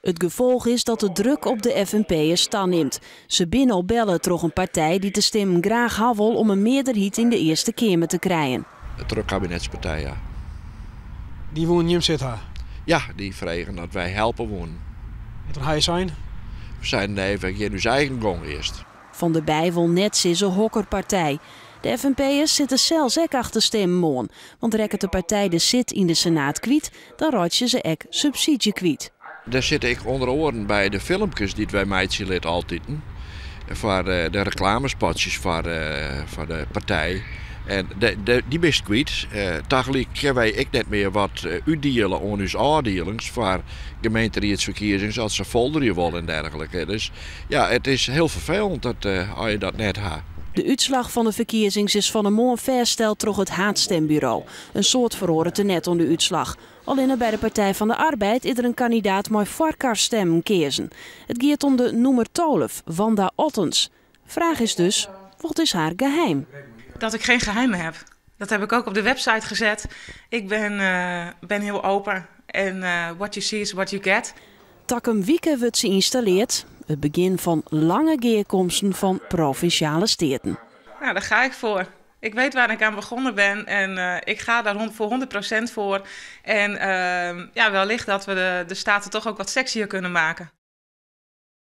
It gefolch is dat de druk op de FNP'ers tanimt. Se binne al belle troch in partij dy't de stimmen graach ha wol om in mearderheid yn de Earste Keamer te krijen. Troch kabinetspartij, ja. Dy woene jim sit ha? Ja, dy fregen oft wy helpe woene. En toen ha je sein? We seinen nee, wy gean ús eigen gong earst. Van der Bij wol net sizze hokker partij. De FNP'ers sitte sels ek achter stimmen oan. Want rekket de partij de sit yn de Senaat kwyt, dan reitsje se ek subsydzje kwyt. Dêr sit ik ûnder oaren by de filmkes dy't wy meitsje litte altiten. Foar de reklamespotsjes foar de partij. En dy bist kwyt. Tagelyk kinne wy ek net mear wat útdiele oan ús ôfdielings foar gemeenteriedsferkiezings as se folderje wolle en dergelike. Dus ja, it is hiel ferfelend dat as je dat net ha. De útslach fan de ferkiezings is fan 'e moarn fêststeld troch it haadstimburo. In soad feroaret der net oan de útslach. Allinne by de Partij van de Arbeid is der in kandidaat mei foarkarstimmen keazen. It giet om de nûmer 12, Wanda Ottens. Fraach is dus, wat is har geheim? Dat ik geen geheimen heb. Dat heb ik ook op de website gezet. Ik ben heel open en what you see is what you get. Takom wike wurdt se ynstallearre. It begjin fan lange gearkomsten fan Provinsjale Steaten. Nou, daar ga ik voor. Ik weet waar ik aan begonnen ben en ik ga daar voor 100% voor. En ja, wellicht dat we de Staten toch ook wat sexier kunnen maken.